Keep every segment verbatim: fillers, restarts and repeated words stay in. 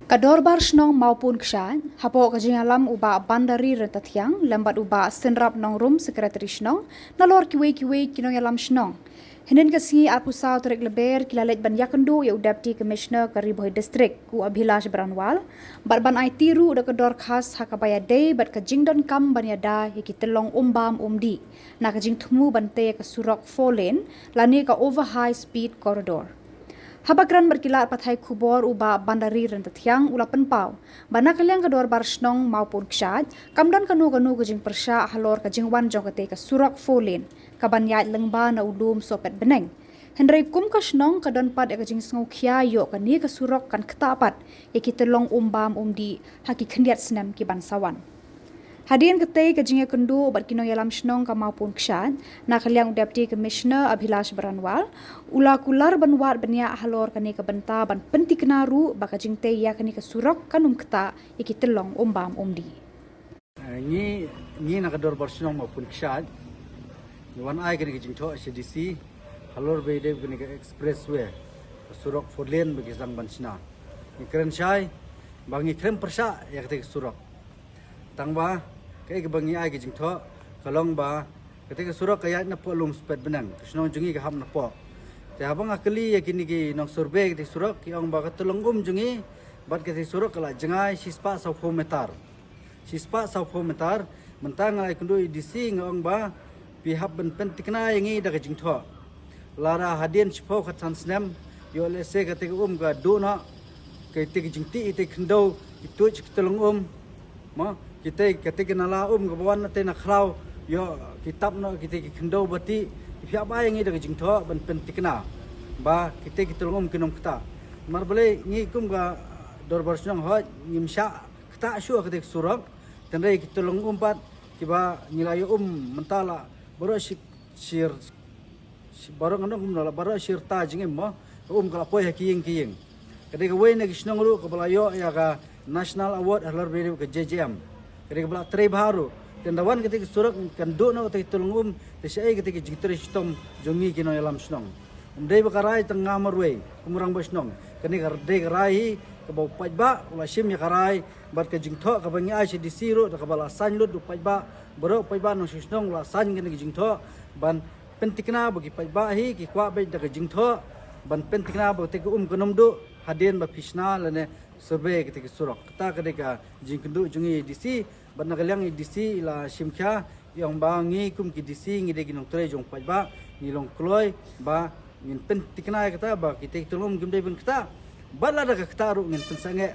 Ka Dorbar Shnong Mawpun Kshaid, hapoh ka jingïalam u Bah Bandari Ryntathiang, lem bad u Bah Synrap Nongrum, Secretary Shnong, nalor kiwei kiwei ki nongïalam shnong. Hynnin ka sngi arphew saw tarik Lber ki la leit ban ïakynduh ïa u Deputy Commissioner ka Ri Bhoi District, u Abhilash Baranwal, bad ban aiti ruh da ka dorkhas ha kaba ïadei bad ka jingdonkam ban ïada ïa ki tyllong um bam um dih na ka jingthmu ban tei ïa ka surok four lane lane ka over high speed corridor. Haba kren bad ki lad pathai khubor u Bah Bandari Ryntathiang u la pynpaw ba na ka liang ka Dorbar Shnong Mawpun Kshaid kam don kano kano ka jingpyrshah halor ka jingwan jong katei ka surok four lane kaban ïaid lyngba na u lum Sohpet Bneng. Hynrei kum ka shnong ka don pat ïa ka jingsngewkhia ïoh kane ka surok kan ktah pat ïa ki tyllong um bam um dih ha ki khyndiat snem ki ban sa wan. Hadien katei ka jingïakynduh bad ki nongïalam shnong ka Mawpun Kshaid, na ka liang u Deputy Commissioner Abhilash Baranwal u la kular ban wad bniah halor kane ka bynta ban pynthikna ruh ba ka jingtei ïa kane ka surok kan ym ktah ïa ki tyllong um bam um dih. Eh, ngi, ngi na ka Dorbar Shnong Mawpun Kshaid ngi wan ai kane ka jingthoh sha DC halor ba ïadei kane ka expressway, ka surok four lane ba ki sdang ban shna. Ngi kren shai ba ngi khlem pyrshah ïa katei ka surok. Tang ba kaei kaba ngi ai ka jingthoh ka long ba katei ka surok ka ïaid napoh lum Sohpet Bneng, ka shnong jong ngi ka hap napoh. Te haba nga kylli ïa kine ki nong survey katei ka surok, ki ong ba ka tyllong um jong ngi bad katei ka surok ka la jngai shispah sawphew meter. Shispah sawphew meter. Mynta nga la ïakynduh ïa DC, nga ong ba phi hap ban pynthikna ïa ngi da ka jingthoh. Lada hadien shiphew khatsan snem ïoh lehse katei ka um ka duh noh, katei ka jingtih, katei ka khyndew, ki tuid ki tyllong um, mo, katei, katei ka nala um kaba wan na tei na khlaw, ïoh ki tap noh katei ka khyndew ba tih. Phi hap ai ïa ngi da ka jingthoh ban pynthikna ba katei ki tyllong um kin ym ktah. Namar balei ngi kum ka Dorbar Shnong hooid ngim shah ktah shuh katei ka surok. Hynrei ki tyllong um pat kiba ngi la ïoh um mynta la baroh shi, shir, shi, baroh, ngan ong kumno, la baroh shirta jingim, mo, ka um ka la poi ha ki ïing ki ïing. Ka dei kawei na ki shnong ruh kaba la ïoh ïa ka National Award halor ba ïadei ka JJM. Ka dei kaba la trei bha ruh. Te ynda wan katei ka surok kan duh noh katei ka tyllong um, te shaei katei ka jingtrei shitom jong ngi ki nongïalam shnong? Ym dei ba ka rai tang nga marwei kum u rangbah shnong. Kane ka dei ka rai hi kaba u paidbah u la shim ïa ka rai bad ka jingthoh kaba ngi ai sha DC ruh da kaba la sign lut da u paidbah. Baroh u paidbah nongshong shnong u la sign kane ka jingthoh ban pynthikna ba ki paidbah hi ki kwah beit da ka jingthoh ban pynthikna ba katei ka um kan ym duh hadien ba phi shna lane survey katei ka surok. Kata ka dei ka jingkynduh jong ngi ïa DC. Bad na ka liang i DC i la shim khia, i ong ba ngi kum ki DC ngi dei ki nongtrei jong paidbah, ngi long kloi ba ngin pynthikna ïa kata ba kitei ki tyllong um kim dei ban ktah. Bad lada ka ktah ruh ngin pynsangeh.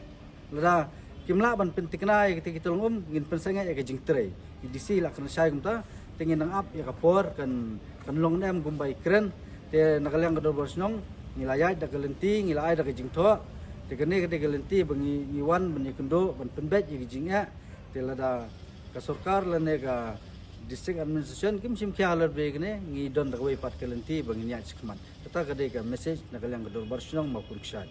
Lada kim lah ban pynthikna ïa kitei ki tyllong um ngin pynsangeh ïa ka jingtrei. I DC i la kren shai kumta, te ngin nang ap ïa ka por kan, kan long ne em kumba i kren. Te na ka liang ka dorbar shnong ngi la ïaid da ka lynti, ngi la ai da ka jingthoh. Te kane ka dei ka lynti ba ngi, ngi wan ban ïakynduh ban pynbeit ïa ka jingeh. Te lada ka sorkar lane ka district administration kim shim khia halor ba kane, ngi don da kawei pat ka lynti ba ngin ïaid shakhmat. Kata ka dei ka message na ka liang ka dorbar shnong Mawpun Kshaid.